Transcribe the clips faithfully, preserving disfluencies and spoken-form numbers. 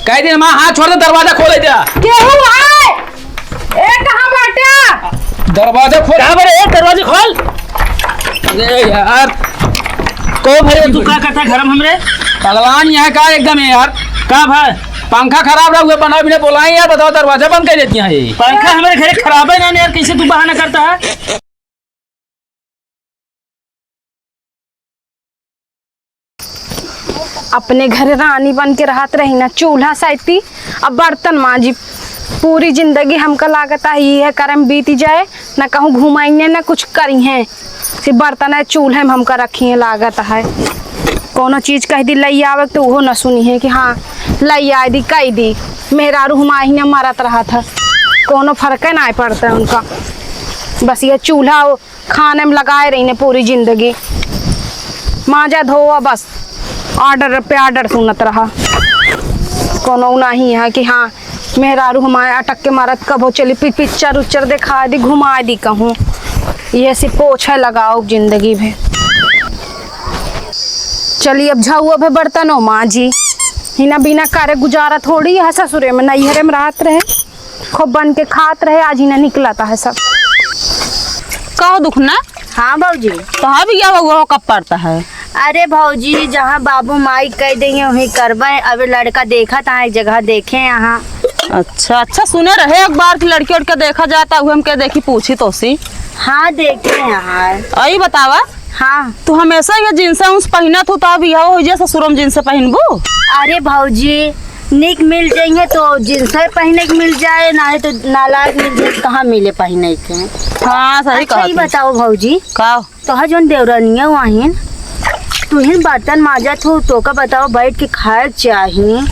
कह दिन माँ हाथ छोड़ दे, दरवाजा खोल दे। केहू है? ए, कहाँ बाटा? दरवाजा खोल। कहाँ बड़े? ए, दरवाजा खोल। अरे यार, को भाई तू का करता है घर में हमरे? पगलान यहाँ का एकदम है यार। का भाई? पंखा खराब रहा हुआ, बना भी नहीं बोला है यार, बताओ दरवाजा बंद कर देती है ये। पंखा हमरे घरे खराब है ना यार, कैसे तू बहाना करता है? अपने घर रानी बन के रहत रही ना, चूल्हा सैती, अब बर्तन मांजी। पूरी जिंदगी हमका लागत है इहे करे में बीत जाए, ना कहूँ घुमाइए ना कुछ करिहे, सिर्फ बर्तन है चूल्हे में हमका रखिए लागत है। कोनो चीज कह दी लई आवे तो उहो ना सुनिहे कि हाँ लई आए दी, कह दी। मेहरारू हम आही ना मरत रहत है, कोनो फर्क ना पड़ता है उनका। बस ये चूल्हा खाने में लगाए रही ने पूरी जिंदगी। मांजा धोआ बस, order पे order सुनत रहा। कोनो नहीं है कि हाँ, मेहरारू हमारे अटक के मारत, कबो चली पि-, पिक्चर उच्चर दिखा दी, घुमा दी कहूँ। ये से पोछे लगाओ जिंदगी भर। चली अब झाऊ, अब बर्तनों मांजी। हिना बिना करे गुजारा थोड़ी है ससुरे में, नैहरे में रहत रहे। खूब बन के खात रहे, आज ही ना निकलत है सब। कहो दुख ना? हाँ भौजी। तो हाँ भैया, वो कब पड़ता है? अरे भौजी, जहाँ बाबू माई कह देंगे वहीं करबे। अब लड़का देखा था, एक जगह देखे यहाँ। अच्छा, अच्छा, सुने रहे एक बार कि लड़की उड़के देखा जाता, हुए हम कह देखी पूछी तो सी। हाँ, देखे यहाँ। अई बतावा, हाँ। तू हमेशा ये जींस उन्स पहिनत हू, तब यह हो जे ससुरम जींस पहिनबू? अरे भौजी, निक मिल जाइए तो जींस पहिने के मिल जाए, ना है तो नालायक मिल जाए, कहाँ मिले पहिने के? हाँ, सही अच्छा, कहत ये हूँ। बताओ भौजी, का? तोहर जौन देवरनिया वाहिन, तुहिन बर्तन माजत हो, तोका बताओ बैठ के खाए के चाही।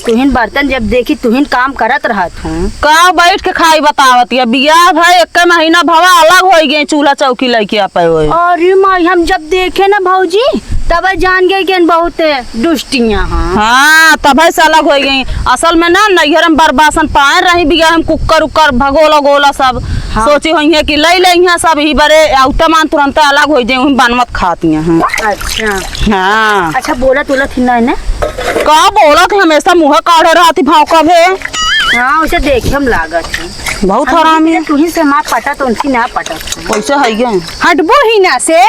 तुहिन बर्तन जब देखी, तुहिन काम करत रहत हूँ। का बैठ के खाई बतावत या? बियाह भा एक महीना भवा अलग होई गए, चूल्हा चौकी लइके आपे होए। अरे माई, हम जब देखे ना भौजी, तब जान गए कि बहुत दुष्टियाँ हाँ। हाँ, तब से अलग होई गई। असल में ना नैहर में बरबासन पाए रही, बियाह में कुकर उकर, भगोला गोला सब। हाँ। सोची होई है कि लई ले यहाँ सब ही बरे, आउते मान तुरंत अलग होई जाए, वहीं बनवत खाती हैं। अच्छा। हाँ। अच्छा, बोलत उलत ही ना है ना? का बोलत है, हमेशा मुँह काढ़े रहती भाव कभे। हाँ, उसे देखे हम लागत है। बहुत अब हरामी है। तुही से मार पटत, उनसे ना पटत। कैसे है ये? हटबो ही ना से,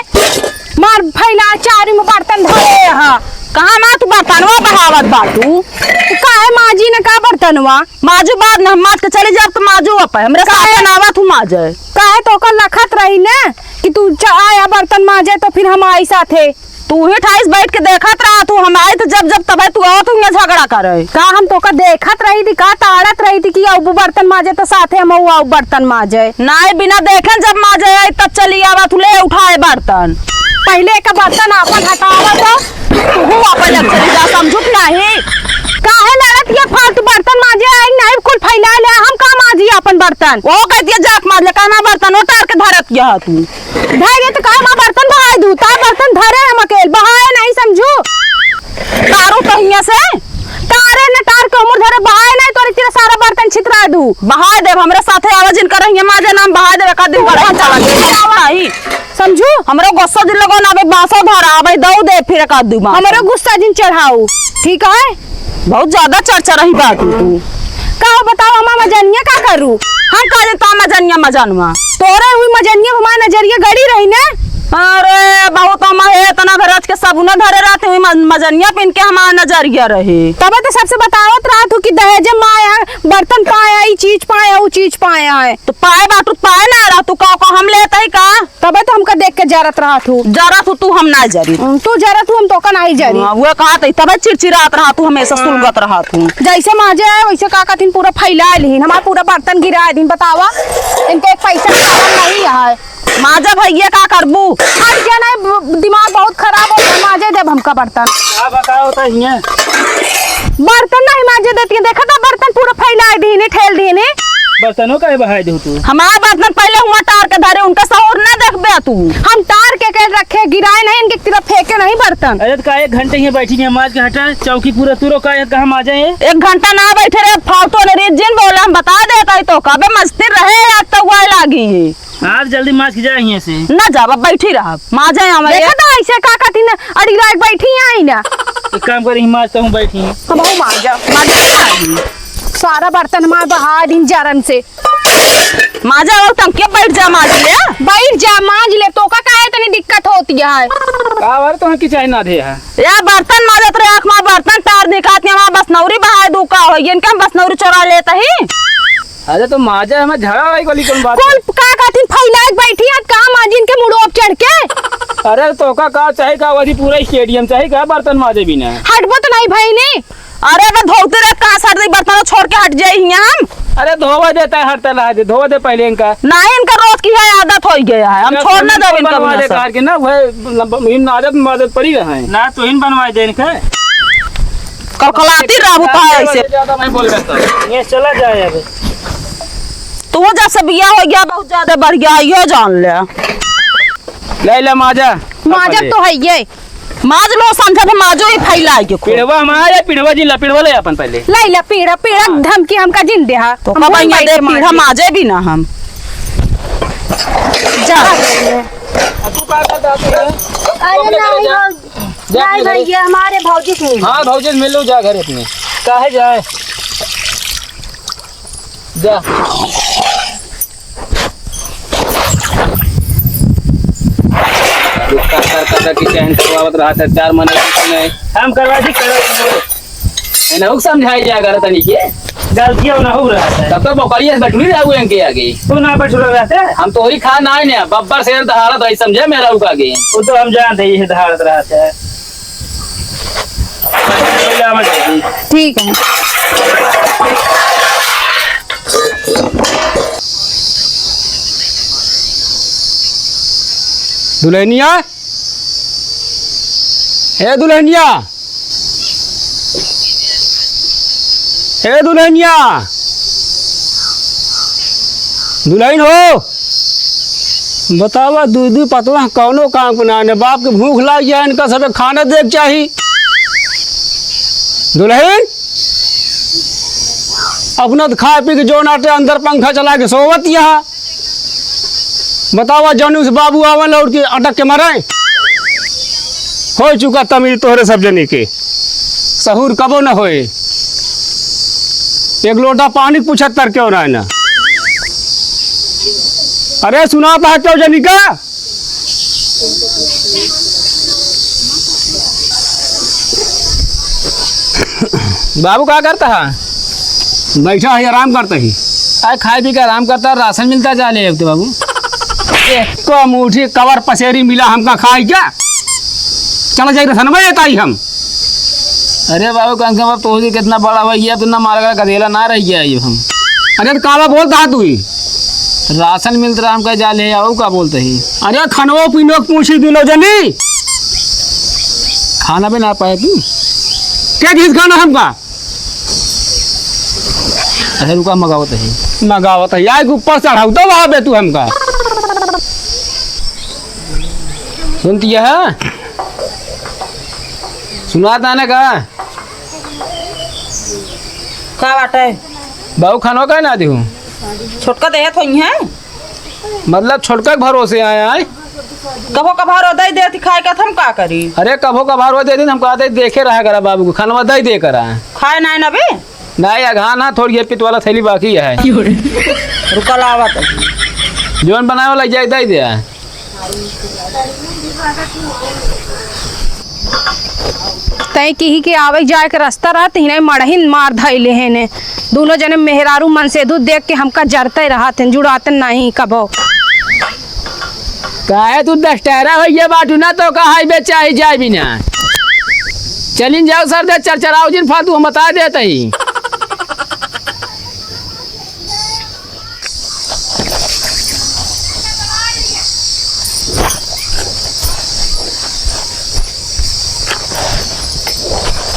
मार फैला चारी में बर्तन धरे हा। कहाँ माँ तू बर्तनवा बहावत बाटू? काहे माजी ने का बर्तनवा? माजू बाद न, हम माज के चली जाब तो माजू अपे, हमरे काहे? साथे ना आवत हूँ माजे। काहे तो ओकर लखत रही ने कि तू च-, आया बर्तन माजे तो फिर हम आई साथे। तू ही ठाइस बैठ के देखत रहा तू, हम आई तो जब जब तबे तू आवत हूँ झगड़ा करे। का हम तोका देखत रही थी, का ताड़त रही थी कि आऊ बर्तन माजे तो साथे हम आऊ बर्तन माजे? नाई, बिना देखे जब माजे आई तब चली आवा तू ले उठाए बर्तन। पहले एक बर्तन आपन हटावा तो। तू आपन जब चली जा, समझुत नहीं। काहे लड़त ये फालतू बर्तन माजे आई नहीं, कुल फैला ले, हम का माजी आपन बर्तन? वो कहती है जात माज ले, कहना बर्तन उतार के धरत यह तू। धरे तो काहे माँ बर्तन बहाए दू, ता बर्तन धरे हम अकेल, बहाए नहीं समझू। तारू तो हियां से। तारे न तार के उम्र धरे बहाए नहीं, तोरे तेरा सारा बर्तन छितरा दू। बहाए देब, हमरे साथे आवे जिन कर हियां माजे नाम बहाए देब, एक आध दिन गढ़ा चला जाए। नहीं। समझू? हमरो गुस्सा दिल लगो ना, अबे बांसो धरा, अबे दऊ दे फिर एक आध दू बांस। हमरो गुस्सा जिन चढ़ाऊ, ठीक है? बहुत ज्यादा चर्चा रही बात तू। का हो बताओ, हम मजनिया का करू? हम का दे तो मजनिया मजनवा। तोरे हुई मजनिया हमार नजरिया गड़ी रही ने। अरे बहुत हम है, इतना भर रच के साबुन धरे रहते हुई म-, मजनिया पहन के हमार नजरिया रही। तबे तो सबसे बतावत रहा तू कि दहेज में आया, बर्तन पाया, ई चीज पाया, ऊ चीज पाया है। तो पाए बाटू पाए ना रहा तू, का, का हम लेते ही का? तबे तो हमका देख के जरत रहत हूँ। जरत हूँ तू, हम ना जरी। हम्म, तू जरत हूँ, हम तोका नहीं जरी। हाँ, वो कहा तई, तबे चिड़चिड़ात रहत हूँ, हमेशा हाँ। सुलगत रहत हूँ। जैसे माजे है, वैसे का कहतीन, पूरा फैला लिहिन, हमार पूरा बर्तन गिरा दिन। बतावा, इनके एक पैसा के खबर नहीं है। माजा भैया, का करबू? हट गया नहीं, ब-, दिमाग बहुत खराब हो गया, माजे देब हमका बर्तन। का बताओ तो हियाँ? बर्तन नहीं माजे देती है, देखा था बर्तन पूरा फैला दीने, ठेल दीने। बर्तनों का बहाए दू तू? हमार बर्तन पहले हुआ टार के धरे, उनका सहूर ना देखबे तू। हम टार के के रखे, गिराए नहीं, इनके तरफ फेंके नहीं बर्तन। अरे तो का एक घंटे यहाँ बैठी है, माज के हटा, चौकी पूरा तुरो का, कहाँ माजे है? एक घंटा ना बैठे रे, फालतू ने रीत जिन बोले, हम बता देता है तो कबे मस्ती रहे यार, तो वह लागी है। आज जल्दी माज के जाए यहाँ से। ना जाब, अब बैठी रह, माजे आवे। देखा तो ऐसे का कहती ना, अड़ी रात बैठी आई ना। एक काम करी, माज तो हूँ बैठी। हम हूँ माजा। माजा। सारा बर्तन हमार बहा दिन जरन से। माजा और टंकिया बैठ जा माज ले। बैठ जा माज ले, तोका काहे इतनी दिक्कत होती है? का बार तोहन की चाही ना दे है? यार बर्तन माजत रहे, आँख में बर्तन टार दिखात नहीं, हमार बसनौरी बहाए दू का हो, इनका हम बसनौरी चोरा लेत ही। अरे तो माजा है, मैं झगड़ा लड़ाई वाली कौन बात कुल है? का कहतीन फैलाए बैठी है, का माजी इनके मुड़ो पे चढ़ के? अरे तोका का चाही का, वही पूरा स्टेडियम चाही का बर्तन माजे बिना? हटबो तो नहीं भई ने। अरे बे धोती रात कहाँ सर दई बर्तन छोड़ के हट जाई हियाँ हम। अरे धोवे देता है, हटता रहा दे, धोवे दे पहले इनका। ना इनका रोज की है आदत हो गया है, हम इनका छोड़ ना देवे इनका बनवा बिना दे सब। कार के ना, वह लब-, इन आदत में आदत पड़ी रहा है। ना तो इन बनवा दे इनका। कलकलाती रहू का ऐसे। ज्यादा मैं बोल रहा था। ये चला जाए अबे। तू जब से बिया हो गया बहुत ज्यादा बढ़ गया है, यो जान ले। ले ले माजा। माजा तो है ये। माज लो समझा थे, माजो ही फैला के खो। पिढ़वा हमारे, पिढ़वा जी ला, पिढ़वा ले अपन पहले। ले ले पीढ़ा, पीढ़ा धमकी हमका जिन दे हा। तो हम कब वहीं आइया बैठ दे के मार पीढ़ा ले। माजे भी ना हम। जा। तू का कर दादू है? अरे नहीं भौजी, जा नहीं अपने घरे। भैया, हमारे भौजी से मिलो। हाँ, भौजी से मिलो, जा घर अपने। काहे जाए? जा। कर, कर, कर, कर, की चैन करवावत रहा था, चार महीने की नहीं। हम करवा दी, करवा दी। इन्हें लोग समझाई जाए घर तनी के। गलतियाँ ना हो रहा था। तब तो बकरिया से बटुरी रहा हुए इनके आगे। तू ना बटुरा रहते। हम तो वही खा ना आए ना, बब्बर शेर दहाड़त रही समझे मेरा उका के। वो तो हम जानते ही है, दहाड़त रहते हैं। ठीक है। दुल्हनिया, ए दुल्हनिया, ए दुल्हनिया, दुल्हन हो, बतावा, दू दू पतला कौनो काम के ना, न बाप के भूख लाग जाए, इनका सबे खाना दे के चाही। दुल्हन, अपना तो खाए पी के जो नाटे अंदर पंखा चला के सोवत यहाँ। बतावा, जौन उस बाबू आवन लौट के अटक के मरे। हो चुका तमीज तोहरे सब जनी के, सहूर कबो न होए। एक लोटा पानी पूछत तर क्यों ना है ना? अरे सुना था क्यों जनी का? बाबू का करता है? बैठा है, आराम करता ही। अरे खाए पी के आराम करता, राशन मिलता जा ले अब तो बाबू। एक मुट्ठी कवर पसेरी मिला हमका खाए क्या? चला जाए रसन में लेता ही हम। अरे बाबू, कम से कम अब तो कितना बड़ा हो गया, तू ना मार कर गधेला ना रह गया ये हम। अरे तो काला बोलता है तू ही। राशन मिलता रहा हमका जा ले आओ, का बोलते ही? अरे खनवो पीनो के पूछी दुनो जनी। खाना भी ना पाए तू। क्या चीज खाना हमका? अरे रुका, मगावत है। मगावत है, आए के ऊपर चढ़ाऊ तो वहाँ बे तू हमका। सुनती है? सुनाता ना का? का बाटे? बाबू खाना का ना देहू? छोटका देहत होई हैं। मतलब छोटका के भरोसे आया है? कभो कभार दे देती खाए का, हम का करी? अरे कभो कभार दे दिन हम कहते देखे रहा करा बाबू को, खानवा दे दे करा। खाए ना ना बे? नहीं, अघा ना, थोड़ी ये पित वाला थैली बाकी है। रुका लावत। जौन बनाए वाला जाए दे दे। तय किही के आवे जाए के रास्ता रहत ही नहीं, मड़हिन मार धइले हैं ने। दोनों जने मेहरारू मन से दूध देख के हमका जरते रहत हैं, जुड़ाते नहीं कबो। काहे तू दस टहरा होइए बाटू ना, तो का हाईवे चाहे जाए भी ना। चलिन जाओ सर दे चरचराओ जिन फालतू हम बता देते ही।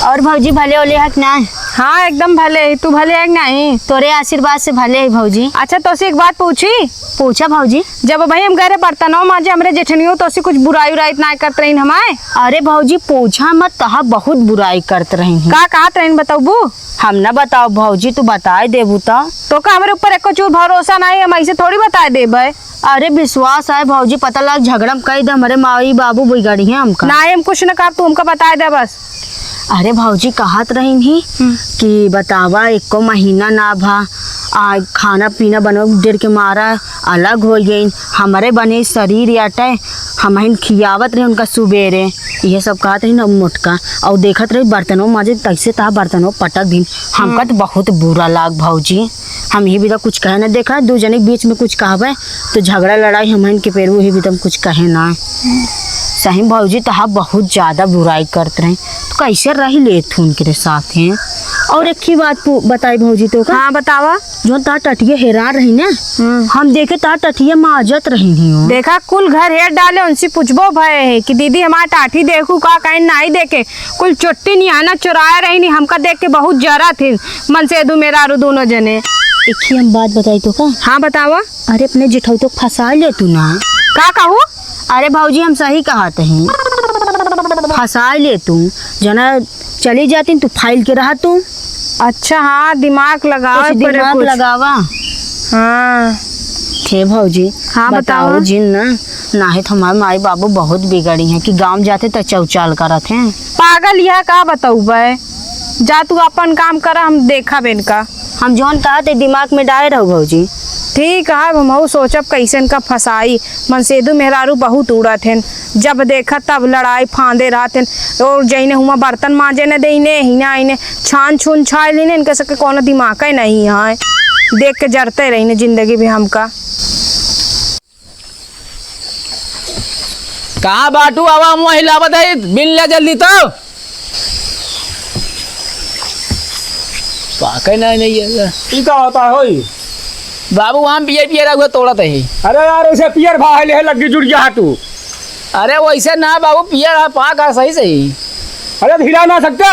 और भौजी भले होले हक ना? हाँ, एकदम भले ही। तू भले है कि नहीं? तोरे आशीर्वाद से भले है भौजी। अच्छा, तोसे एक बात पूछी? पूछा भौजी। जब भाई हम घरे बर्तनवा माजे, हमरे जेठनियो तोसे कुछ बुराई उराई ना करत रहीन हमारे। अरे भौजी, पूछा मत, तहा बहुत बुराई करत रही हैं। का कहत रहीन, बतौबू? हम ना बताओ भौजी, तू बताए देबू त। तो का हमरे ऊपर एको चूर भरोसा नहीं, हम ऐसे थोड़ी बताए देबे। अरे विश्वास है भौजी, पता लग झगड़ा में कह दे, हमरे माई बाबू बिगड़ी हैं हमका। ना, हम कुछ ना कहब, तू हमका बताए दे बस। अरे भौजी, कहत रही ही हम्म। कि बतावा, एको महीना ना भा, आ खाना पीना बनवा डर के मारा अलग होइ गइन। हमरे बने शरीर अटे, हमहिन खियावत रहे उनका सुबेरे। इहे सब कहत रही ना मोटका, अउर देखत रही बर्तनो माजे, तैसे तहा बर्तनो पटक दिन। हमका हम्म। तो बहुत बुरा लाग भौजी, हम इहे बिदा कुछ कहे ना। देखा, दू जने के बीच में कुछ कहबे तो झगड़ा लड़ाई हमहिन के पेरू, इहे बिदा हम कुछ कहे ना। सही भौजी, तहा बहुत ज्यादा बुराई करत रहे, तो कैसे रही लेत हूँ उनके साथ हैं? और एक ही बात पू-, बताई भौजी तो का? हाँ, बतावा। जौन तहा टटिया हेरा रही ना, हम्म। हम देखे तहा टटिया माजत रही नहीं हो। देखा, कुल घर हेर डाले, उनसे पूछबो भय है कि दीदी हमार टाठी देखू का, कहीं नहीं देखे। कुल चोट्टी निहाना चोराए रही नहीं, हमका देख के बहुत जरा थे मनसेदू मेहरारू दोनों जने। एक ही हम बात बताई तो का? हाँ, बतावा। अरे, अपने जेठौतो फंसा ले तू ना। का कहू? अरे भौजी, हम सही कहत हई, फंसा ले तू। जना चली जाती तू फाइल के रहा तू। अच्छा, हाँ, दिमाग लगावे कुछ पड़े दिमाग कुछ। लगावा। हाँ। हे भौजी, हाँ, बताओ बतावा। जिन ना, नाहीं तो हमारे माई बाबू बहुत बिगड़ी हैं कि गाँव जाते त चौचाल करत हैं। पागल यह का बतौबे? जा तू अपन काम करा, हम देखब इनका। हम जौन कहा ते दिमाग में डाले रहो भौजी। ठीक है, अब हमहू सोचब कैसे इनका फंसाई। मनसेदू मेहरारू बहुत उड़त हैं, जब देखा तब लड़ाई फांदे रहत हैं। और जइने हुआ बर्तन माजे न देइने, हिना इने छान छून छाए लेने, इनके सबके कोनो दिमाग ही नहीं है। देख के जरते रहीने जिंदगी भी हमका। कहाँ बाटू? आवा, हम वहीं लावत है, बिन ले जल्दी तो। पाके नहीं, नहीं है। ई का होता है होई? बाबू, हम पिए, पिए रहुआ तोड़त है। अरे यार, उसे पियर भा है, ले लग्गी जुड़ जा तू। अरे वैसे ना बाबू, पियर है, पाक है सही, सही। अरे तो हिला ना सकता?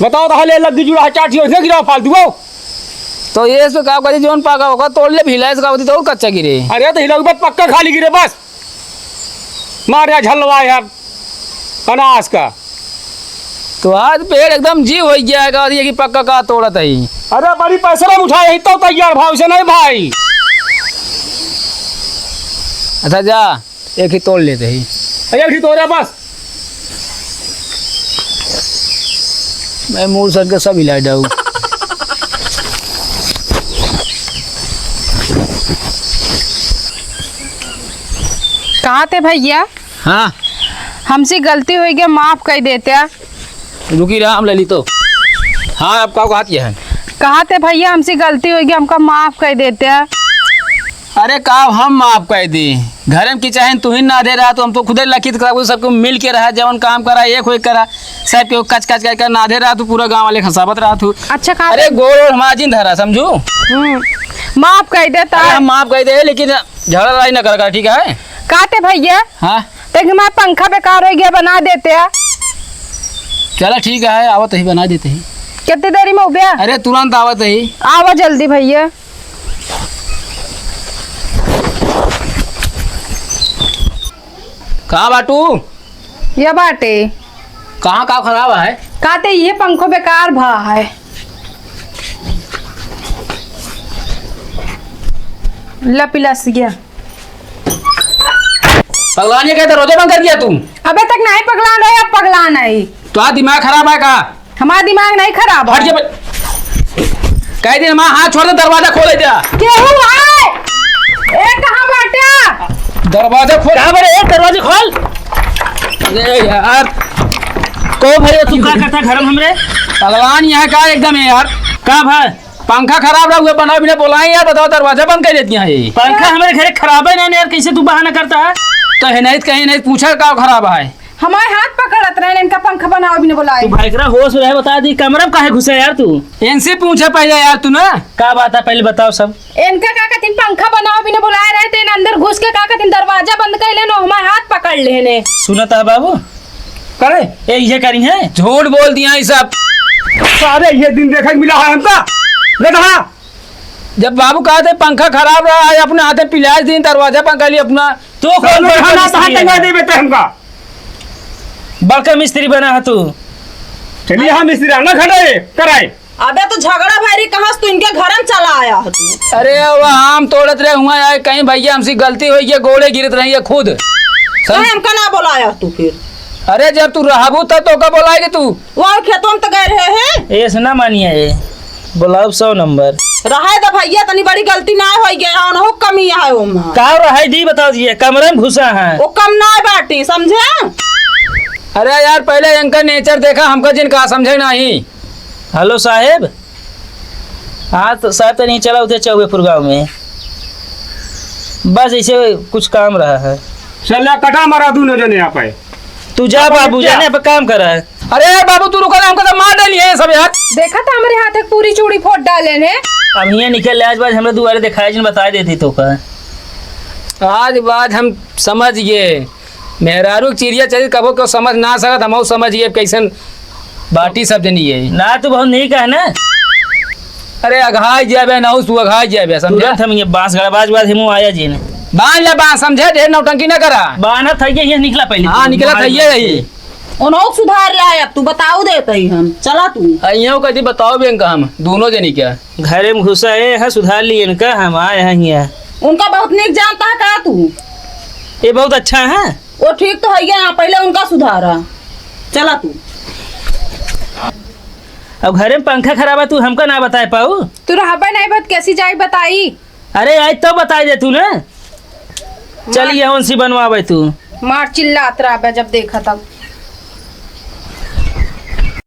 बताओ तो, हले लग्गी जुड़ा है, चार ठियो, इसने गिराओ फालतू को। तो ये इसको का करी, जौन पाका होगा, तोड़ ले, हिला इसका होती तो और कच्चा गिरे। अरे तो हिला के बाद पक्का खाली गिरे बस। मार या झलवा यार, अनाज का। तो आज पेड़ एकदम जीव हो गया है, और ये कि पक्का का तोड़त है। अरे बड़ी पैसा में उठाए ही तो तैयार भाव से नहीं भाई। अच्छा जा, एक ही तोड़ लेते ही। एक ही तोड़ा बस। मैं मूड़ सर के सब हिला डाऊ। कहाँ थे भैया? हाँ। हमसे गलती होइ गया, माफ कर देते। रुकी रहा, हम ले ली तो। हाँ, अब का बात यह है? कहा थे भैया, हमसे गलती होइ गया, हमका माफ कर देते। अरे का हम माफ कर दी? घर में की चाहे तू ही नाधे रहा, तो हम तो खुदे लखित करा, सबको मिल के रहा, जवन काम करा, एक हो एक करा, सब के कच कच कर, कर नाधे रहा तू, पूरा गांव वाले खसाबत रहा तू। अच्छा, का अरे गोड़ ओड़ हमारा जिन धरा, समझू? हम्म, माफ कर देता अरे है। हम माफ कर दे, लेकिन झगड़ा लड़ाई ना कर, कर, ठीक है? का थे भैया? हाँ। देख, हमारा पंखा बेकार हो गया, बना देते हैं। चला ठीक है, आवत ही बना देते ही। कितनी देरी में उबिया? अरे तुरंत आवत ही। आवा जल्दी भैया। कहाँ बाटू? या बाटे। कहाँ का खराब है? का ते ये पंखो बेकार भा है। ला पिलास गया। पगलान ये कहते रोजा बंद कर दिया तू? अबे तक नहीं पगलान रहे, अब पगलान आई। तो आज दिमाग खराब है का? हमारा दिमाग नहीं खराब हट है। जा बे-, कह दे, हमारा हाथ छोड़ दे, दरवाजा खोल दे। केहू है? ए, कहाँ बाटे? दरवाजा खोल। कहाँ बड़े? ए, दरवाजा खोल। अरे यार, को भैया तू का करता घर में हमरे? पगलान यहाँ का एकदम है यार। का भा? पंखा खराब रहा, हुए बनाओ बिना बोलाए यार, बताओ दरवाजा बंद कर देती है। पंखा हमारे घरे खराब है ना यार, कैसे तू बहाना करता है? तो है नहीं, कहीं नहीं पूछा का खराब है। हमारे हाथ पकड़त रहे, इनका पंखा बनाओ बिना बोलाए। तू भाई करा होश रहे, बता दी, कमरा में काहे घुसे यार तू? इनसे पूछे पहले यार तू ना। का बात है, पहले बताओ सब। इनका का कहतीन, पंखा बनाओ बिना बोलाए रहे, तो इन अंदर घुस के का कहतीन, दरवाजा बंद कर लेनो, हमारे हाथ पकड़ लेने। सुनत है बाबू? करे? ए, ये करी है? झूठ बोल दिया ये सब। सारे ये दिन देखे के मिला है हमका। ले कहा? जब बाबू कहा थे पंखा खराब रहा है, अपने हाथे पिलास दी, दरवाजा बंद कर ली अपना। तो कौन सामने बड़ा खाना पुलिस कहाँ नहीं टंगा है? दे बेटे हमका। बड़का मिस्त्री बना है तू। चलिए हम मिस्त्री ना खड़े कराए। अबे तो झगड़ा भैरी कहाँ से तू इनके घर में चला आया है तू? अरे वो आम तोड़त रहे हुआ आए कहीं भैया हमसे गलती हुई है, गोड़े गिरत रही है खुद। तो हमका ना बोलाया तू फिर? अरे, जब तू रहबू तब तो का बोलाएगी तू? वहाँ खेतों में तो गए रहे हैं। ऐसे ना मानिए, ये बोलाओ सौ नंबर। रहे तो भैया, तनी बड़ी गलती ना होई गया, उनहु कमी है ओमा। का रहे दी बताओ जी, कमरे में घुसा है। वो कम ना बाटी, समझे? अरे यार, पहले इनका नेचर देखा, हमका जिन का समझे नहीं। हेलो साहेब, हाँ तो साहेब तनी चला उधर चौबेपुर गाँव में, बस ऐसे कुछ काम रहा है। चल कटा मारा दूनो जने यहाँ पे। तू जा बाबू, जा। जाने पे काम करा है। अरे यार बाबू, तू रुका ना, हमको तो मार डाली है ये सब यार। देखा था हमरे हाथ एक पूरी चूड़ी फोड़ डाले ने। अब हियाँ निकल ले, आज बाज हमरे दुआरे दिखाई जिन बता देती तो का। आज बाज हम समझ गए, मेहरारू के चिड़िया चली कबो को समझ ना सकत, हम समझ गए कैसन बाटी सब जनी है। ना तू बहुत नीक है ना। अरे अघाई जाबे ना, तू अघाई जाबे, समझा? तुरंत हम ये बांस गड़ा बाज बाज हमू आया जी ने। बांध ले बांस, समझे? ढेर नौटंकी ना करा। बांधा था ये, ये निकला पहले। हाँ, निकला था ये यही। उन्हों सुधार लाए, अब तू बताओ देते ही हम। चला तू। अइयों का जी बताओ भी इनका हम, दोनों जनी क्या? घरे में घुसा है, हाँ, सुधार लिए इनका, हम आए हैं यहाँ। उनका बहुत नीक जानता है का तू? ये बहुत अच्छा है। वो ठीक तो है ही ना, पहले उनका सुधारा। चला तू। अब घरे में पंखा खराब है, तू हमका ना बताए पाऊ? तू रहबे नहीं बत कैसी जाई बताई? अरे आई तो बताई दे तू ना। चलिए उनसे बनवावे तू। मार चिल्लात रहबे जब देखा तब।